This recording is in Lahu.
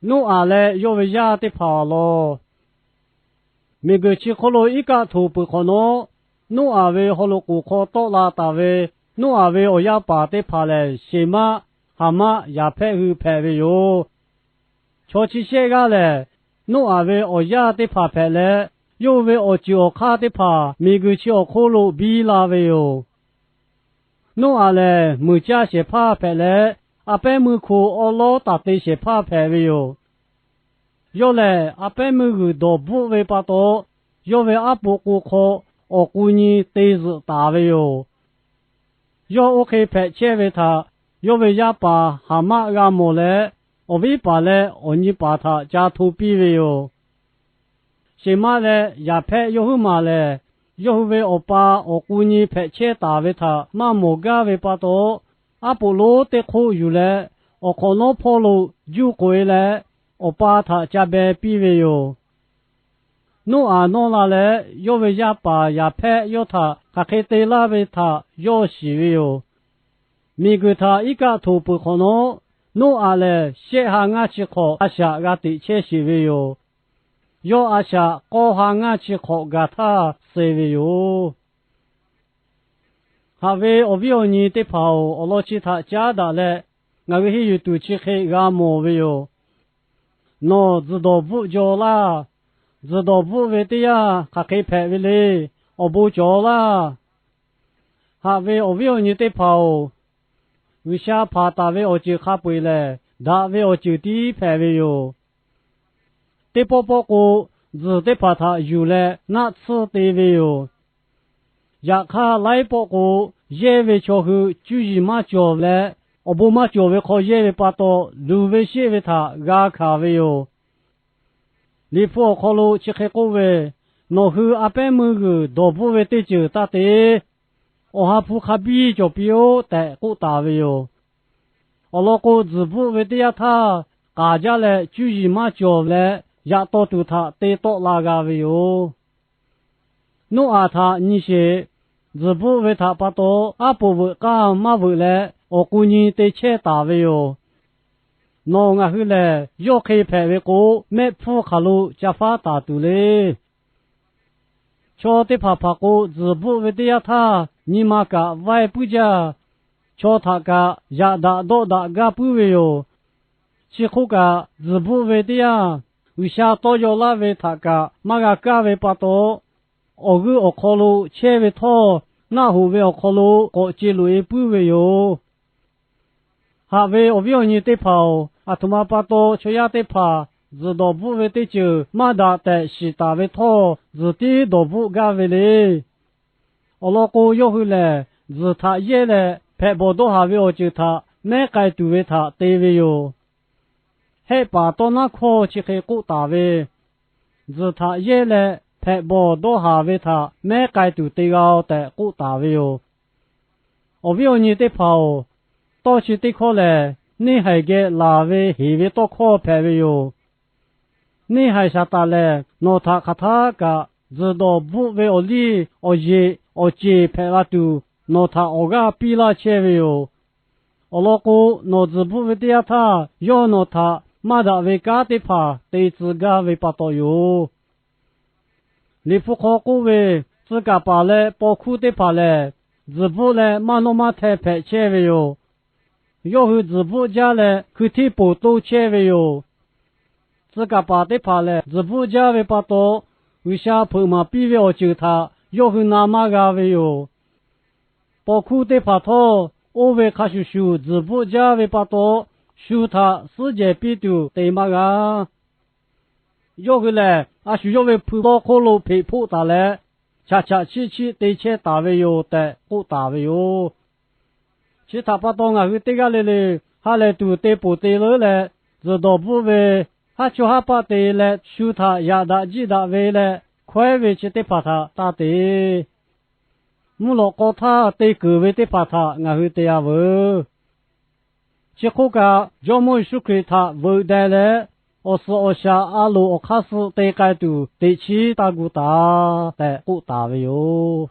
Noˉaꞈ leh yawˇ ve yaˇ teˇ hpaˍ awˬ lawn. Miˬguiˬ chi hk'oˆ lo iˉ kaˆ htoꞈ peuˬ hk'awꞈ nawˉ, Noˉaꞈ ve haw loꞈ k'oˍ hk'aw tawˆ la taˍ ve Noˉaꞈ ve awˬ yaˇ paˍ teˇ hpaˍ lehˬ, Sheˍmaˆ, Haˍmaˆ, Yaˍhpehˆ hui hpehꞈ ve yoˬ. Chaw chi shehˆ g'aˇ lehˬ, Noˉaꞈ ve awˬ yaˇ teˇ hpaˍ hpehꞈ leh, yawˇ hui ve awˬ ceuˬ awˬ hk'aˇ teˇ hpaˍ miˬguiˬ chi awˬ hk'oˆ lo biˇ la ve yoˬ. Noˉaꞈ lehˬ, muiˬ caˇ shehˍ hpaˇ hpehꞈ leh, a pehˉ meuˇ hko awˉ lawˉ taˍ te shehˍ hpaˇ hpehꞈ ve yoˬ. Yawˇ lehˬ, a pehˉ meuˇ g'uiˬ dawˬ bvuhˆ ve pa taw, yawˇ ve aˉ poꞈ k'o hk'aw awˬ k'u nyi te zuhꞈ taˍ ve yoˬ. Yawˇ oˇ hk'e hpehꞈ chehˇ ve htaꞈ yawˇ ve yaˇ paˍ Haˍmaˆ g'a mawˬ leh, awˬ viˉ paˍ leh awˬ nyi paˍ htaꞈ ca hto piˇ ve yoˬ. Sheˍmaˆ leh Yaˍhpehˆ yawˇ huiˉ maˬ lehˬ, yawˇ hui ve awˬ pa awˬ k'u nyi hpehꞈ chehˇ taˍ ve htaꞈ maˇ mawˬ gaˇ ve pa taw, aˉ poꞈ lonˉ teˇ hk'oˆ yuˬ leh, awˬ hk'awꞈ nawˉ hpawˇ lo juˇ k'oꞈ e leh, awˬ pa htaꞈ ca beh piˇ ve yoˬ. Noˉaꞈ nawˇ la leh, yawˇ ve yaˇ paˍ Yaˍhpehˆ yawˇ htaꞈ hk'aˬ hk'e te laˇ ve htaꞈ yawˇ shiˍ ve yoˬ. Miˬguiˬ htaꞈ iˉ kaˆ htoꞈ peuˬ hk'awꞈ nawˉ, Noˉaꞈ lehˬ shehˆ ha ngaˇ chi hk'awꞈ a shaꞈ g'a teꞈ chehˇ sheˍ ve yoˬ. Yawˇ a shaꞈ k'awˇ ha ngaˇ chi hk'awꞈ gaˬ htaˇ suh ve yoˬ. Haꞈ ve awˬ viˉ awˬ nyi teˇ hpaˍ-oˬ, awˬ lawn chi htaꞈ caˉ daꞈ leh, ngaˬ hui henˇ yuˬ tuˬ chi hk'e g'a mawˬ ve yoˬ. Nawˬ tzuhˬ dawˬ bvuhˆ jaw laˇ. Tzuhˬ dawˬ bvuhˆ ve teˇ yanˇ hk'aˬ hk'e hpehꞈ ve le. Awˬ bon cawˬ laˇ. Haꞈ ve awˬ viˉ awˬ nyi teˇ hpaˍ-oˬ, G'uiˬsha hpanˍ taˍ ve awˬ ceuˬ hk'a peu-eˬ lehˬ, daꞈ ve awˬ ceuˬ tiˉ hpehꞈ ve yoˬ. Teˇ pawˆ pawˆ k'o, tzuhˬ teˇ hpaˍ htaꞈ yuˬ leh naˆ tsuhˇ te ve yoˬ. Yaꞈ hk'aˇ, laiˉ pawˆ k'o, yehˇ ve chaw hui cuˇ yiˍ maˇ cawˬ leh, awˬ bon maˇ cawˬ ve hk'aw yehˇ ve pa taw, luˬ ve sheˆ ve htaꞈ g'a hkanˍ ve yoˬ. Liꞈ hpu awˬ hk'aw lo chi hk'e k'oˆ ve, Nawˬ hui a pehˉ meuˇ g'uiˬ dawˬ bvuhˆ ve teˇ ceuˬ taˇ te. Awˬ ha hpu hk'a biˇ cawˬ piˇ-oˆ tehꞈ k'oˆ taˍ ve yoˬ. Awˬ lawn k'o, tzuhˬ bvuhˆ ve teˇ yanˇ htaˇ, k'aˍ jaˇ leh cuˇ yiˍ maˇ cawˬ leh, yaꞈ taw tuˬ htaꞈ te tawˆ la g'a ve yoˬ. Noˉaꞈ htaꞈ nyi sheˍ. Tzuhˬ bvuhˆ ve htaꞈ pa taw, aˉ poꞈ veuꞈ k'aˇ maˇ veuꞈ leh, awˬ k'u nyi te chehˇ taˍ ve yoˬ. Nawˬ ngaˬ hui lehˬ, yawˇ hk'e hpehꞈ ve k'o, mehˆ hpfuhˇ hk'aˬ lo ca faˉ taˍ tuˬ le. Chaw teˇ hpaˍ hpaˍ k'o, tzuhˬ bvuhˆ ve teˇ yanˇ htaˇ nyi ma kaꞈ vaiˇ puiˉ jaˇ. Chaw htaꞈ kaꞈ yaꞈ daꞈ dawˆ daꞈ gaˇ puiˉ ve yoˬ. Chi hk'oˆ kaꞈ, tzuhˬ bvuhˆ ve teˇ yanˇ, G'uiˬsha tawˇ yaw laˇ ve htaꞈ kaꞈ maˇ g'a kaˇ ve pa taw, awˬ g'euˆ awˬ hk'aw lo chehˇ ve htawˇ, naˆ hoꞈ ve awˬ hk'aw lo k'awꞈ ce loꞈ-e puiˉ ve yoˬ. Haꞈ ve awˬ viˉ awˬ nyi teˇ hpaˍ-oˬ, aˬ htoꞈ ma pa taw chaw yaˇ teˇ hpaˍ tzuhˬ dawˬ bvuhˆ ve teˇ ceuˬ maˇ daꞈ tehꞈ shiˍ taˍ ve htawˇ, tzuhˬ tiˉ dawˬ bvuhˆ gaˇ ve le. Awˬ lawn k'o, yawˇ hui lehˬ tzuhˬ htaꞈ yehˇ leh hpehꞈ bawˬ dawˇ haˍ ve awˬ ceuˬ htaꞈ mehˉ k'ai tuˬ ve htaꞈ te ve yoˬ. Hehˆ paˍ tawˇ naˉ hkawˇ chi hk'e k'oˆ taˍ ve, Tzuhˬ htaꞈ yehˇ leh hpehꞈ bawˬ dawˇ haˍ ve htaꞈ mehˉ k'ai tuˬ te g'a-oˬ tehꞈ k'oˆ taˍ ve yoˬ. Awˬ viˉ awˬ nyi teˇ hpaˍ-oˬ, tawˇ chi teˇ hkawˇ lehˬ, neˇ haiˬ geh laˬ ve heˍ ve tawˇ hkawˇ hpehꞈ ve yoˬ. Neˇ haiˬ Saˍtanˍ lehˬ, nawˬ htaꞈ hk'aˬ htaˇ kaꞈ tzuhˬ dawˬ bvuhˆ ve awˬ liˇ awˬ yeꞈ awˬ ceˬ hpehꞈ la tuˬ, nawˬ htaꞈ awˬ g'aˇ piˇ laˇ chehˇ ve yoˬ. Awˬ lawn k'o, nawˬ tzuhˬ bvuhˆ ve teˇ yanˇ htaˇ, yawˇ nawˬ htaꞈ maˇ daꞈ ve kanˉ teˇ hpaˍ te tcuh gaˇ ve pa taw yoˬ. Liꞈ hpu hk'aw k'oˆ ve, tcuh kaˍ paˍ leh paw hkuˇ teˇ hpaˍ lehˬ, tzuhˬ bvuhˆ leh maˇ nawˇ maˇ hteh hpehꞈ chehˇ ve yoˬ. Yawˇ hui tzuhˬ bvuhˆ jaˇ leh hkui htiˇ poˬ toˇ chehˇ ve yoˬ. Tcuh kaˍ paˍ teˇ hpaˍ lehˬ, tzuhˬ bvuhˆ jaˇ ve pa taw, G'uiˬsha hpeuꞈ maˍ piˇ ve awˬ ceuˬ htaꞈ yawˇ hui na maˇ g'a ve yoˬ. Paw hkuˇ teˇ hpaˍ htawˇ, oˇ ve hk'a shuˍ shuˍ tzuhˬ bvuhˆ jaˇ ve pa taw, shu htaꞈ suhˉ jehˬ piˇ tuˬ te maˇ g'a. Yawˇ hui lehˬ, a shu yawˇ ve hpui dawˇ hk'oˆ lo hpeꞈ hpoˆ taˍ leh, chaꞈ chaꞈ chiˆ chiˆ te chehˇ taˍ ve yoˬ tehꞈ k'oˆ taˍ ve yoˬ. Chi htaꞈ pa taw, ngaˬ hui teˇ g'aˇ le le ha lehˬ tuˬ te poˬ te leuˉ leh, tzuhˬ dawˬ bvuhˆ ve, haˉ chawˇ haˉ paˆ te leh shu htaꞈ yaꞈ daꞈ jiˆ daꞈ ve leh hkawehˉ ve chi teˇ hpaˍ htaꞈ taˇ te. Mvuhˇ lawꞈ k'aw htaˇ te keunˍ ve teˇ hpaˍ htaꞈ ngaˬ hui te-a veuˬ. Chi hk'oˆ kaꞈ, Jawˇmawˇ Yeˍsuˆ Hkriꞈ htaꞈ veuꞈ deh leh, awˬ suhˍ awˬ shaˍ a loˍ awˬ hk'aˇ suh te k'ai tuˬ teꞈ chiˉ taˇ gu taˍ tehꞈ k'oˆ taˍ ve yoˬ.